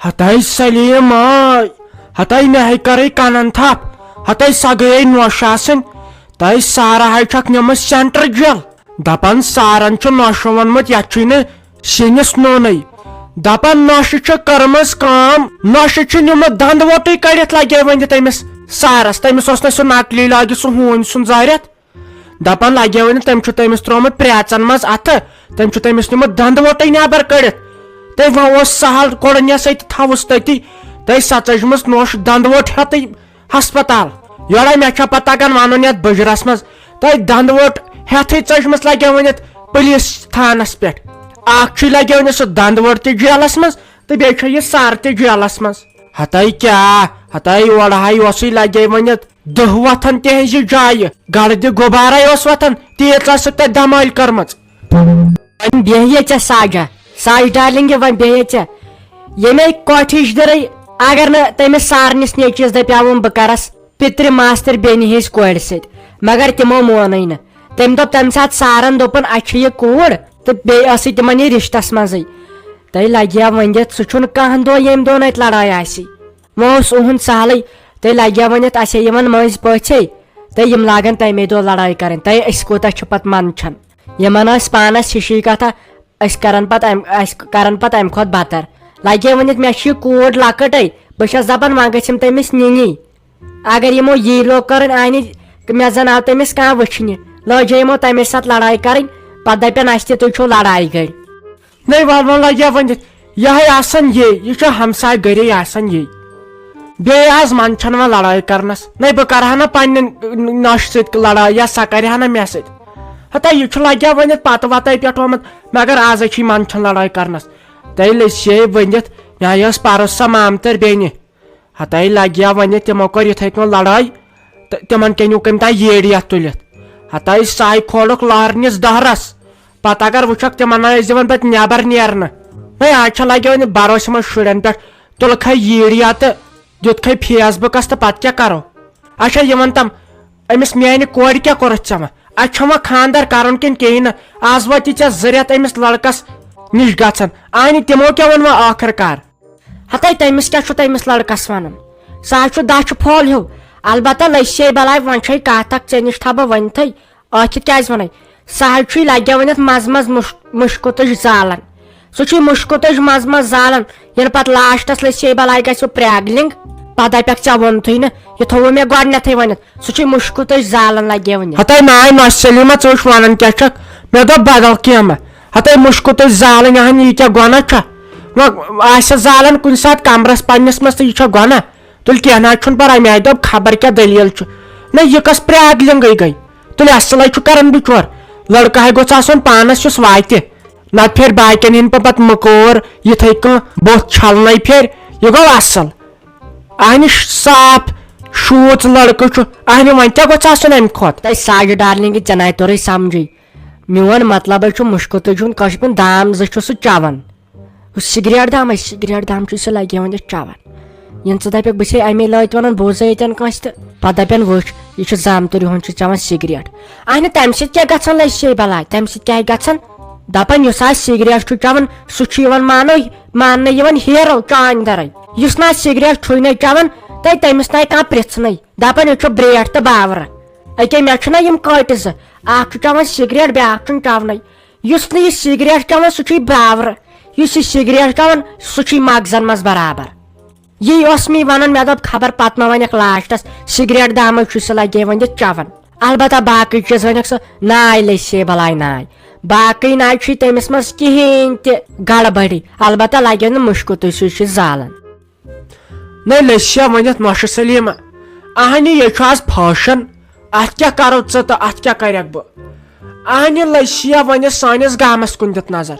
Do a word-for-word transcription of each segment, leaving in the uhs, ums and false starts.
ہتاے سلیٖم آے، ہتاے مےٚ ہے کٔرٕے کنن تھپھ، ہتاے سۄ گٔیے نوٚش آسٕنۍ۔ تہٕ سارا ہے چھکھ نِمٕژ سینٹر جیل۔ دپان سارن چھُ نۄشہِ ووٚنمُت، یتھ چھُے نہٕ سِنِس نوٗنٕے۔ دپان نۄشہِ چھِ کٔرمٕژ کٲم، نۄشہِ چھُ نیوٗمُت دندٕ ووٚٹُے کٔڑِتھ، لگے ؤنِتھ تٔمِس سارس۔ تٔمِس اوس نہٕ سُہ نقلی لاگہِ سُہ ہوٗنۍ سُنٛد زٲرِتھ۔ دپان لگے ؤنِتھ تٔمۍ چھُ تٔمِس ترٛوومُت پرٛیژن منٛز اتھٕ، تٔمۍ چھُ تٔمِس نیوٗمُت دندٕ ووٚٹُے نٮ۪بر کٔڑِتھ۔ تہٕ وۄنۍ اوس سہل گۄڈٕنیسٕے تہٕ تھاوُس تٔتی۔ تہٕ سۄ ژٔجمٕژ نۄش دندٕ ووٚٹ ہٮ۪تھٕے ہسپتال۔ یورے مےٚ چھا پتہ تگان ونُن یتھ بُجرس منٛز۔ تہٕ دندٕ ووٚٹ ہٮ۪تھٕے ژٔجمٕژ لگے ؤنِتھ پُلیٖس تھانس پٮ۪ٹھ۔ اکھ چھُے لگے ؤنِتھ سُہ دندٕ ووٚٹ تہِ جیلس منٛز، تہٕ بیٚیہِ چھُ یہِ سر تہِ جیلس منٛز۔ ہتاے کیٛاہ، ہتاے اورٕ ہاے اوسُے لگے ؤنِتھ دہ وتھان تِہنٛزِ جایہِ، گردِ غُبارے اوس وتھان، تیٖژاہ ٲسٕکھ تتہِ دمٲلۍ کٔرمٕژ۔ وۄنۍ بیٚہہِ ژےٚ ساجا، ساج ڈارلنگ، وۄنۍ بیٚہہِ ژےٚ۔ ییٚمے کۄٹھِچ دٔرٕے، اگر نہٕ تٔمِس سارنِس نیٚچوِس دپیاوُم بہٕ کرس پِترِ ماستٕر بیٚنہِ ہٕنٛزِ کورِ سۭتۍ، مگر تِمو مونٕے نہٕ۔ تٔمۍ دوٚپ تمہِ ساتہٕ سارن، دوٚپُن، اتہِ چھِ یہِ کوٗر تہٕ بیٚیہِ ٲسٕے تِمن یہِ رشتس منٛزٕے۔ تہٕ لگہِ ہا ؤنِتھ، سُہ چھُنہٕ کانٛہہ دۄہ ییٚمہِ دۄہ نہٕ اتہِ لڑٲے آسہِ۔ وۄنۍ اوس اُہُنٛد سہلٕے۔ تہٕ لگہِ ہا ؤنِتھ، اسے یِوان مٔنٛزۍ پٲژھے، تہٕ یِم لاگن تمے دۄہ لڑٲے کرٕنۍ۔ تہٕ أسۍ کوٗتاہ چھِ پتہٕ منٛدچھان؟ یِمن ٲسۍ پانس ہِشی کتھا، أسۍ کرن پتہٕ امہِ، أسۍ کرن پتہٕ امہِ کھۄتہٕ بدتر۔ لگہِ ہا ؤنِتھ، مےٚ چھِ یہِ کوٗر لۄکٕٹے، بہٕ چھس دپان وۄنۍ گٔژھِم تٔمِس نِنی۔ اگر یِمو یی لوگ کرٕنۍ آنہِ، مےٚ زن آو تٔمِس کانٛہہ وٕچھنہِ، لٲجے یِمو تمے ساتہٕ لڑٲے کرٕنۍ، پتہٕ دپن اسہِ تہِ تُہۍ چھِو لڑایہِ گٔرۍ۔ نَے وَلہٕ وَلہٕ لَگہِ ہا ؤنِتھ، یہِ ہے آسان یے، یہِ چھُ ہمساے گرے آسان یے۔ بیٚیہِ آز منٛدچھان وۄنۍ لڑٲے کرنس۔ نَے بہٕ کرٕ ہا نہٕ پننہِ نۄشہِ سۭتۍ لڑٲے یا سۄ کرِ ہا نہٕ مےٚ سۭتۍ۔ ہتا یہِ چھُ لگہِ ہا ؤنِتھ پتہٕ وتے پٮ۪ٹھ آمُت، مگر آزے چھُ یہِ منٛدچھان لڑٲے کرنس۔ تیٚلہِ أسۍ یے ؤنِتھ، مےٚ ٲس پرُس سۄ مامتٕر بیٚنہِ۔ ہتاے لگہِ ہا ونہِ تِمو کٔر یِتھے کٔنۍ لڑٲے تہٕ تِمن کیٛاہ نیوٗ کٔمۍ تام ییٖڈی اتھ تُلِتھ۔ ہتاے ساے کھولُکھ لارنِس دہرس۔ پتہٕ اگر وٕچھکھ تِمن نہ ٲسۍ دِوان پتہٕ نٮ۪بر نیرنہٕ۔ ہے آز چھا لگہِ وۄنۍ بروسہٕ یِمن شُرٮ۪ن پٮ۪ٹھ؟ تُلکھے ییٖڈی اتہٕ دیُتکھے فیس بُکس تہٕ پتہٕ کیٛاہ کرو؟ اچھا یہِ ون تم، أمِس میانہِ کورِ کیٛاہ کوٚرُتھ ژےٚ وۄنۍ؟ اتہِ چھا وۄنۍ خانٛدر کرُن کِنہٕ کِہیٖنۍ نہٕ؟ از وٲتی ژےٚ زٕ رٮ۪تھ أمِس لڑکس نِش گژھان۔ اہنہِ تِمو کیٛاہ ووٚن وۄنۍ ٲخٕر کار؟ ہتے تٔمِس کیٛاہ چھُ تٔمِس لڑکس ونان؟ سُہ حظ چھُ دچھِ پھوٚل ہیوٗ۔ البتہ لٔسۍ ہے بلاے، وۄنۍ چھے کتھ اکھ ژےٚ نِش تھاوٕ بہٕ ؤنتھٕے۔ ٲخِر کیٛازِ ونے؟ سُہ حظ چھُے لگیا ؤنِتھ منٛزٕ منٛزٕ مُش-، مُشکُتٕج زالان۔ سُہ چھُے مُشکُتٕج منٛزٕ منٛزٕ زالان، ییٚلہِ پتہٕ لاسٹس لٔسۍ ہے بلاے گژھِ سُہ پریگلِنگ، پتہٕ دپٮ۪کھ ژےٚ ووٚنتھٕے نہٕ، یہِ تھوٚوُ مےٚ گۄڈٕنیتھٕے ؤنِتھ۔ سُہ چھُے مُشکُتٕج زالان لگیا ؤنِتھ۔ ہتے ناے نۄش سلیمہ، ژٕ وٕچھ ونان کیٛاہ چھکھ؟ مےٚ دوٚپ بدل کینٛہہ ما۔ ہتے مُشکُتٕج زالٕنۍ اہن، یہِ کیٛاہ گۄناہ چھا؟ وۄنۍ آسہِ زالان کُنہِ ساتہٕ کمرس پننس منٛز تہٕ یہِ چھا گۄناہ؟ تُلہِ کینٛہہ نہ حظ چھُنہٕ پرواے، مےٚ آیہِ دوٚپ خبر کیٛاہ دٔلیٖل چھُ۔ نہ یہِ کۄس پرٛاگلِنٛگٕے گٔے؟ تُلہِ اصلٕے چھُ کران بِچور۔ لڑکہٕ ہے گوٚژھ آسُن پانس یُس واتہِ۔ نتہٕ پھِرِ باقین ہِنٛدۍ پٲٹھۍ پتہٕ مٔکور، یِتھے کٔنۍ بُتھ چھلنَے پھِرِ۔ یہِ گوٚو اصل۔ اہنہِ صاف شوٗژ لڑکہٕ چھُ، اہنہِ وۄنۍ کیٛاہ گوٚژھ آسُن امہِ کھۄتہٕ؟ تۄہہِ ساجہِ ڈارلنگہِ ژےٚ ناے توٚرُے سمجھے۔ میون مطلب ہے چھُ مُشکُتٕج ہُنٛد کٲشِر پٲٹھۍ دام زٕ چھُ سُہ چٮ۪وان۔ ہُہ سِگریٹ دامَے، سِگریٹ دام چھُ سُہ لگیوان یہِ چٮ۪وان۔ یِن ژٕ دَپَکھ، بہٕ چھَسے اَمے لٲتۍ وَنان، بوزَے ییٚتٮ۪ن کٲنٛسہِ تہٕ پَتہٕ دَپَن، وٕچھ، یہِ چھُ زامتُر یِہُنٛد چھُ چٮ۪وان سِگریٹ۔ اَہنہِ، تَمہِ سۭتۍ کیٛاہ گژھان لَسہِ بَلاے؟ تَمہِ سۭتۍ کیٛاہ گژھان؟ دَپَن، یُس آز سِگریٹ چھُ چٮ۪وان، سُہ چھُ یِوان مانو-، ماننہٕ یِوان ہیٖرو چاندَرَے۔ یُس نہٕ آز سِگریٹ چھُے نہٕ چٮ۪وان، تہٕ تٔمِس نَے کانٛہہ پرٛژھنَے۔ دَپَن، یہِ چھُ برٛیٹھ تہٕ باورٕ۔ أکے مےٚ چھُنہ یِم کٲٹۍ زٕ، اکھ چھُ چٮ۪وان سِگریٹ، بیٛاکھ چھُنہٕ چٮ۪ونَے۔ یُس نہٕ یہِ سِگریٹ چٮ۪وان، سُہ چھُے باورٕ۔ یُس یہِ سِگریٹ چٮ۪وان، سُہ چھُے مغزن منٛز برابر۔ یی اوس مےٚ ونان، مےٚ دوٚپ، خبر پتہٕ ما ونکھ لاسٹس، سِگریٹ دامے چھُ سُہ لگے وۄنۍ یہِ چٮ۪وان۔ البتہ باقٕے چیٖز ونکھ سُہ، ناے لٔسے بلاے ناے۔ باقٕے ناے چھُے تٔمِس منٛز کِہیٖنۍ تہِ گڑبڑی۔ البتہ لگیو نہٕ مُشکُتُے، سُے چھُ زالان۔ نَے لٔسیا ؤنِتھ نۄشہِ سلیمہ۔ اہنہِ، یے چھُ آز فیشن۔ اتھ کیٛاہ کرو ژٕ تہٕ اتھ کیٛاہ کرکھ بہٕ؟ اہنہِ، لٔسیا ؤنِتھ سٲنِس گامس کُن دِتھ نظر۔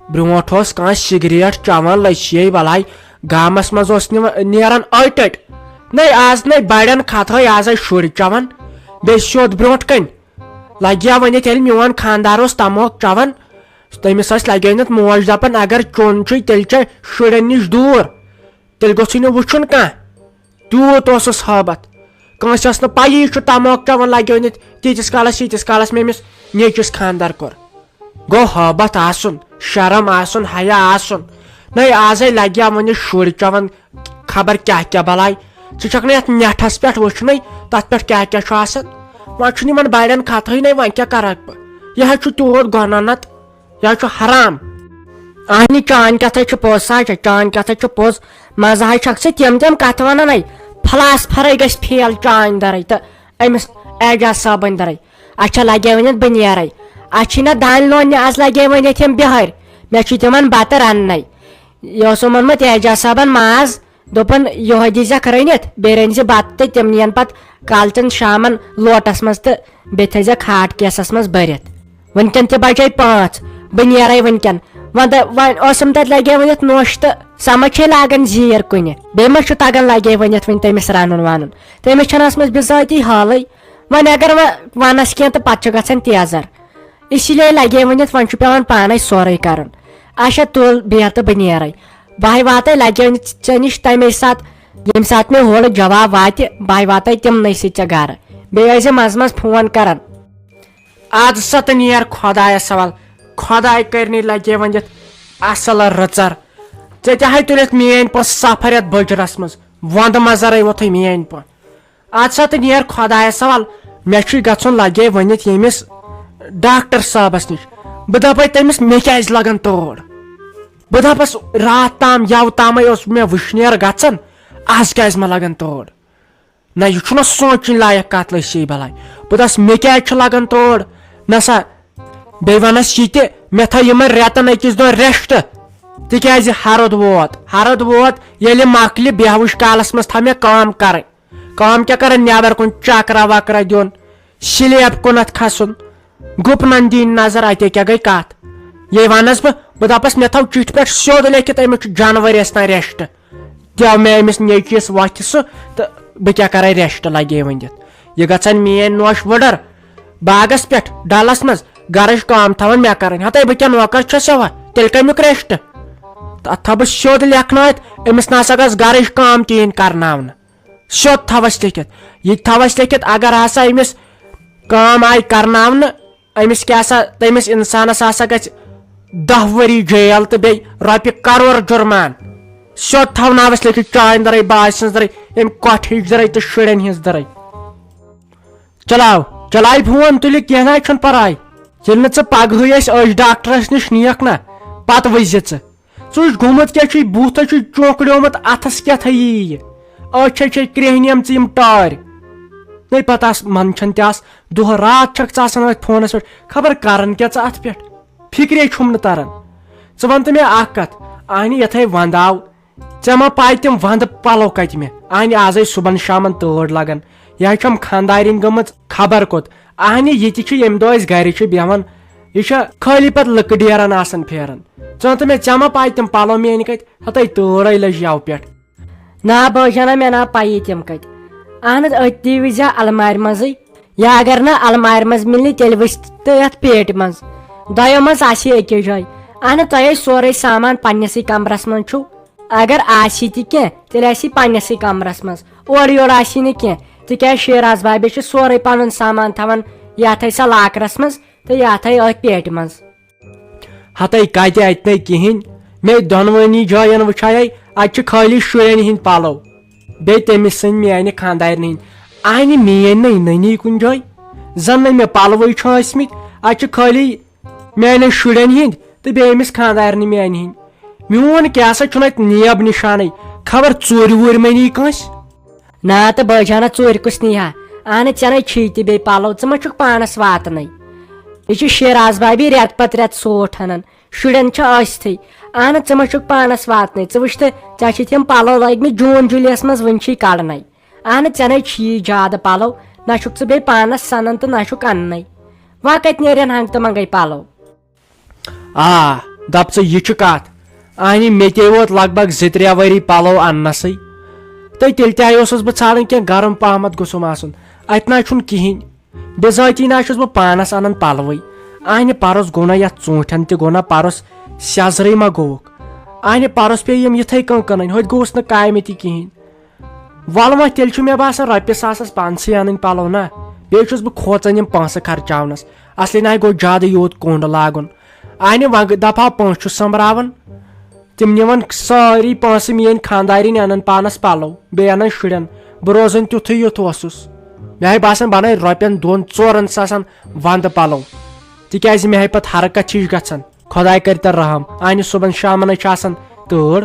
برونٛٹھ اوس کانٛہہ سِگریٹ چٮ۪وان لٔسیے بلاے گامس منٛز اوس نِوان، نیران أٹۍ أٹۍ۔ نَے آز نَے بڑٮ۪ن کھتہٕ ہٲے، آز ٲسۍ شُرۍ چٮ۪وان۔ بیٚیہِ سیوٚد برونٛٹھ کنہِ۔ لگیا ؤنِتھ ییٚلہِ میون خانٛدار اوس تموک چٮ۪وان، تٔمِس ٲسۍ لگے نتھ موج دپان، اگر چوٚن چھُے تیٚلہِ چے شُرٮ۪ن نِش دوٗر۔ تیٚلہِ گوٚژھُے نہٕ وٕچھُن کانٛہہ۔ تیوٗت اوسُس ہٲبتھ۔ کٲنٛسہِ ٲس نہٕ پَیی یہِ چھُ تموک چٮ۪وان لگیٲنِتھ تیٖتِس کالس، ییٖتِس کالس مےٚ أمِس نیٚچوِس خانٛدر کوٚر۔ گوٚو ہٲبتھ آسُن، شرم آسُن، حیا آسُن۔ نَے آزے لگیا وۄنۍ شُرۍ چٮ۪وان خبر کیٛاہ کیٛاہ بلاے۔ ژٕ چھکھ نہٕ یتھ نیٹھس پٮ۪ٹھ وٕچھنٕے، تتھ پٮ۪ٹھ کیٛاہ کیٛاہ چھُ آسان۔ وۄنۍ چھُنہٕ یِمن بڑٮ۪ن کتھٕے نَے، وۄنۍ کیٛاہ کرکھ بہٕ؟ یہِ حظ چھُ تیوٗت گۄناہ نتہٕ، یہِ حظ چھُ حرام۔ اہنہِ، چانۍ کتھے چھِ پوٚز سا چھےٚ، چانۍ کتھے چھِ پوٚز۔ منٛزٕ حظ چھکھ ژٕ تِم تِم کتھٕ ونان ہے، فلاسفرے گژھِ فیل چانۍ درے تہٕ أمِس اعجاز صٲبٕنۍ درے۔ اَسہِ چھےٚ لگے ؤنِتھ بہٕ نیرے۔ اَسہِ چھِی نہ دانہِ لوننہِ، از لگے ؤنِتھ یِم بِہٲرۍ۔ مےٚ چھُ تِمن بتہٕ رننے۔ یہِ اوسُم اوٚنمُت اعجاز صٲبن ماز، دوٚپُن، یِہوے دیٖزٮ۪کھ رٔنِتھ، بیٚیہِ رٔنۍ زِ بتہٕ تہٕ تِم نِین پتہٕ کالچن شامن لوٹس منٛز تہٕ بیٚیہِ تھٲیزٮ۪کھ ہاٹ کیسس منٛز بٔرِتھ۔ وٕنکٮ۪ن تہِ بجے پانٛژھ، بہٕ نیرے وٕنکٮ۪ن۔ وۄنۍ دَ-، وۄنۍ اوسُم تتہِ لگے ؤنِتھ نوٚش تہٕ سۄ ما چھے لاگان زیٖر کُنہِ؟ بیٚیہِ ما چھُ تگان لگے ؤنِتھ وٕنہِ تٔمِس رنُن ونُن؟ تٔمِس چھنہٕ ٲسمٕژ بِذٲتی حالٕے۔ وۄنۍ اگر وۄنۍ ونس کینٛہہ تہٕ پتہٕ چھُ گژھان تیزر۔ اسی لیے لگے ؤنِتھ وۄنۍ چھُ پٮ۪وان پانے سورُے کرُن۔ اچھا، تُل بیٚہہ تہٕ بہٕ نیرے۔ بہٕ ہاے واتے لگے ؤنِتھ ژےٚ نِش تمے ساتہٕ، ییٚمہِ ساتہٕ مےٚ ہورٕ جواب واتہِ، بہٕ ہاے واتے تِمنٕے سۭتۍ ژےٚ گرٕ۔ بیٚیہِ ٲسۍ زِ منٛزٕ منٛزٕ فون کران۔ ادٕ سا تہٕ نیر خۄدایس حوال، خۄداے کرنی لگے ؤنِتھ اصل رٕژر۔ ژےٚ تہِ ہاے تُلِتھ میٲنۍ پٲٹھۍ سفر یتھ بٔجرس منٛز، وندٕ مزرے ووتھے میٲنۍ پٲٹھۍ۔ ادٕ سا تہٕ نیر خۄدایس حوال، مےٚ چھُے گژھُن لگے ؤنِتھ ییٚمِس ڈاکٹر صٲبس نِش۔ بہٕ دپے تٔمِس، مےٚ کیازِ لگان تٲر؟ بہٕ دپس، راتھ تام یوٕ تامے اوس مےٚ وٕشنیر گژھان، از کیازِ مےٚ لگان تٲر؟ نہ، یہِ چھُنہ سونٛچِنۍ لایق کتھ لٔج سے بلاے۔ بہٕ دپس، مےٚ کیازِ چھُ لگان تٲر؟ نہ سا، بیٚیہِ ونس یہِ تہِ، مےٚ تھٲو یِمن رٮ۪تن أکِس دۄن rest، تِکیازِ ہرُد ووت، ہرُد ووت، ییٚلہِ مۄکلہِ بیہوٕش کالس منٛز تھاو مےٚ کٲم کرٕنۍ۔ کٲم کیٛاہ کران، نٮ۪بر کُن چکرا وکرا دیُن، سلیب کُنتھ کھسُن، گُپنن دِنۍ نظر، اتے کیٛاہ گٔے کتھ؟ یے ونس بہٕ، بہٕ دپس، مےٚ تھاو چِٹھِ پٮ۪ٹھ سیوٚد لیکھِتھ، أمِس چھُ جنؤریس تام rest۔ دیو مےٚ أمِس نیٚچوِس وۄتھِ سُہ، تہٕ بہٕ کیٛاہ کرے، rest لگے ؤنِتھ۔ یہِ گژھن میٲنۍ نوش وٕڈر باغس پٮ۪ٹھ ڈلس منٛز، گرٕچ کٲم تھاوان مےٚ کرٕنۍ۔ ہتے بہٕ کیٛاہ نوکر چھُس یوا، تیٚلہِ کمہِ کریسٹ؟ تہٕ اتھ تھاو بہٕ سیوٚد لیکھنٲوِتھ، أمِس نہ سا گژھ گرٕچ کٲم کِہینۍ کرناونہٕ۔ سیوٚد تھاوس لیکھِتھ۔ یہِ تہِ تھاوس لیکھِتھ، اگر ہسا أمِس کٲم آیہِ کرناونہٕ، أمِس کیٛاہ سا، تٔمِس انسانس ہسا گژھِ دَہ ؤری جیل تہٕ بیٚیہِ رۄپیہِ کرور جُرمان۔ سیوٚد تھاوناوس لیکھِتھ، چانہِ درٕے، باسہِ سٕنٛز درٕے، أمۍ کۄٹھِچ درٕے تہٕ شُرٮ۪ن ہٕنٛز درٕے۔ چلاو، چلاے فون تُلہِ، کینٛہہ نہ چھُنہٕ پرواے۔ ییٚلہِ نہٕ ژٕ پگہٕے اَسہِ أچھ ڈاکٹرس نِش نِیَکھ نہ، پتہٕ وٕچھزِ ژٕ۔ ژٕ وٕچھ گوٚمُت کیٛاہ چھُے، بُتھ ہے چھُے چونٛکڑیومُت، اَتھس کیٛاہ تھٲیی یہِ؟ أچھ ہے چھے کرٛیٚہنیمژٕ یِم ٹٲرۍ۔ نَے پتہٕ آس منٛدچھان تہِ آس، دۄہ راتھ چھکھ ژٕ آسان أتھۍ فونس پٮ۪ٹھ، خبر کران کیٛاہ ژٕ اتھ پٮ۪ٹھ؟ فکرے چھُم نہٕ تران۔ ژٕ وَن تہٕ مےٚ اکھ کتھ، اہنہِ یتھے ونٛدٕ آو، ژےٚ ما پاے تِم ونٛدٕ پلو کتہِ مےٚ؟ اہنہِ آز ہے صُبحن شامن تۭر لگان، یا چھم خانٛدارِنۍ گٔمٕژ خبر کوٚت۔ اہنہِ یہِ تہِ چھُ ییٚمہِ دۄہ أسۍ گرِ چھِ بیٚہوان، یہِ چھےٚ خٲلی پتہٕ لٕکہٕ ڈیرن آسان پھیران۔ ژٕ وَن تہٕ مےٚ، ژےٚ ما پاے تِم پلو میٲنۍ کتہِ؟ ہتے تۭرے لٔج یَوٕ پٮ۪ٹھ۔ نا بٲجانہ، مےٚ نا پَیی تِم کَتہِ۔ اہن حظ، أتھی وٕچھزِ المارِ منٛزٕے۔ یا اگر نہٕ المارِ منٛز مِلہِ، تیٚلہِ وٕچھ تہٕ یَتھ پیٹہِ منٛز۔ دۄیو منٛز آسہِ یہِ أکِس جایہِ۔ اہن حظ، تۄہہِ آسہِ سورُے سامان پننِسٕے کمرس منٛز چھُو۔ اگر آسہِ تہِ کینٛہہ، تیٚلہِ آسہِ یہِ پننِسٕے کمرس منٛز۔ اورٕ یورٕ آسہِ نہٕ کینٛہہ، تِکیازِ شیراز بابے چھُ سورُے پنُن سامان تھاوان یَتھے سا لاکرس منٛز تہٕ یَتھے أتھۍ پیٹہِ منٛز۔ ہتے کتہِ اتہِ نے کِہینۍ۔ مےٚ دۄنوٕنی جاین وٕچھایے، اتہِ چھِ خٲلی شُرٮ۪ن ہٕنٛدۍ پلو۔ بیٚیہِ تٔمِس سٕنٛدۍ، میانہِ خانٛدارنہِ ہٕنٛدۍ۔ اہنہِ میٲنۍ نے نٔنی کُنہِ جایہِ۔ زن نے مےٚ پلوٕے چھِ ٲسمٕتۍ۔ اتہِ چھِ خٲلی میانٮ۪ن شُرٮ۪ن ہٕنٛدۍ تہٕ بیٚیہِ أمِس خانٛدارنہِ میانہِ ہٕنٛدۍ۔ میون کیٛاہ سا چھُنہٕ اتہِ نیب نشانے۔ خبر ژوٗرِ ووٗرِ مہ نی کٲنٛسہِ۔ نا تہٕ بٲجانہ، ژوٗرِ کُس نیٖہا؟ اہنہٕ، ژےٚ نے چھی تہِ بیٚیہِ پلو، ژٕ ما چھُکھ پانس واتنٕے؟ یہِ چھُ شیراز بابی رٮ۪تہٕ پتہٕ رٮ۪تہٕ سوٹ انان، شُرٮ۪ن چھِ ٲستھٕے۔ اہنہٕ، ژٕ ما چھُکھ پانس واتنٕے؟ ژٕ وٕچھ تہٕ، ژےٚ چھِ تِم پلو لٲگمٕتۍ جوٗن جُلیَس منٛز، وٕنہِ چھی کڑنَے۔ اہنہٕ، ژےٚ نے چھی زیادٕ پلو، نہ چھُکھ ژٕ بیٚیہِ پانس سنان تہٕ نہ چھُکھ اننَے۔ وۄنۍ کتہِ نیرن ہنٛگہٕ تہٕ منٛگے پلو؟ آ، دپ ژٕ، یہِ چھُ کتھ۔ اہنہِ، مےٚ تے ووت لگ بگ زٕ ترٛےٚ ؤری پلو اننسٕے۔ تہٕ تیٚلہِ تہِ اوسُس بہٕ ژھانڈان کینٛہہ گرم پہمتھ گوٚژھُم آسُن۔ اتہِ نہ چھُنہٕ کِہینۍ۔ بِذٲتی نہ چھُس بہٕ پانس انان پلوٕے۔ اہنہِ، پرُس گوٚو نہ یتھ ژوٗنٹھٮ۪ن تہِ گوٚو نہ پرُس سیزرٕے ما گوٚوُکھ؟ اہنہِ، پرُس پیٚیہِ یِم یِتھے کٔنۍ کٕنٕنۍ، ہوٚتہِ گوٚوُس نہٕ کامہِ تہِ کِہینۍ۔ ولہٕ وۄنۍ تیٚلہِ چھُ مےٚ باسان رۄپیہِ ساسس پانسٕے انٕنۍ پلو نا، بیٚیہِ چھُس بہٕ کھوژان یِم پونٛسہٕ خرچاونس۔ اصلی نہ گوٚو زیادٕ یوٗت کوٚنٛڈ لاگُن۔ اہنہِ، وۄنۍ دپہٕ ہا پونٛسہٕ چھُس سۄمبراوان، تِم نِوان سٲری پونٛسہٕ، میٲنۍ خانٛدارِنۍ انان پانس پلو، بیٚیہِ انان شُرٮ۪ن۔ بہٕ روزان تیُتھُے یُتھ اوسُس۔ مےٚ ہاے باسان بنٲے رۄپین دۄن ژورن ساسن ونٛدٕ پلو، تِکیازِ مےٚ ہاے پتہٕ ہرکتھ چھِش گژھان۔ خۄداے کرِ تن رحم، اہنہِ صُبحن شامن چھِ آسان تۭر۔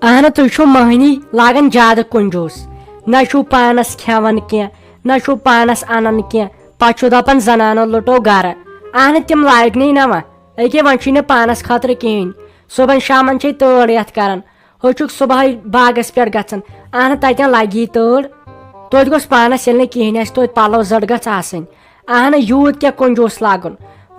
اہنہٕ، تُہۍ چھِو مٔہنی لاگان زیادٕ کنجوٗس، نہ چھِو پانس کھٮ۪وان کینٛہہ، نہ چھِو پانس انان کینٛہہ، پتہٕ چھِو دپان زنانو لُٹو گرٕ۔ اہنہٕ، تِم لاگنے نہ وۄنۍ، أکے وۄنۍ چھُے نہٕ پانس خٲطرٕ کِہینۍ۔ صُبحن شامن چھے تٲر یتھ کران، ہُہ چھُکھ صبحٲے باغس پٮ۪ٹھ گژھان، اہنہٕ تتٮ۪ن لگی تٲر۔ توتہِ گوٚژھ پانس ییٚلہِ نہٕ کِہینۍ آسہِ، توتہِ پلو زٔٹ گژھِ آسٕنۍ۔ اہنہٕ، یوٗت کیٛاہ کنجوٗس لاگُن،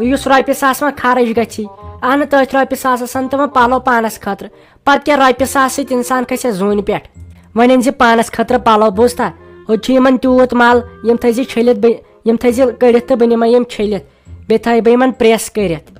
یُس رۄپیہِ ساس وۄنۍ خرٕچ گژھی، اہنہٕ تٔتھۍ رۄپیہِ ساسس اَن تہٕ وۄنۍ پلو پانس خٲطرٕ۔ پتہٕ کیٛاہ رۄپیہِ ساس سۭتۍ انسان کھسہِ زوٗنہِ پٮ۪ٹھ؟ وۄنۍ أنۍ زِ پانس خٲطرٕ پلو، بوٗزتھا؟ ہُتہِ چھُ یِمن تیوٗت مل، یِم تھٲیزِ چھٔلِتھ، بہٕ یِم تھٲیزِ کٔڑِتھ تہٕ بہٕ نِمے یِم چھٔلِتھ، بیٚیہِ تھاوٕ بہٕ یِمن پریس کٔرِتھ۔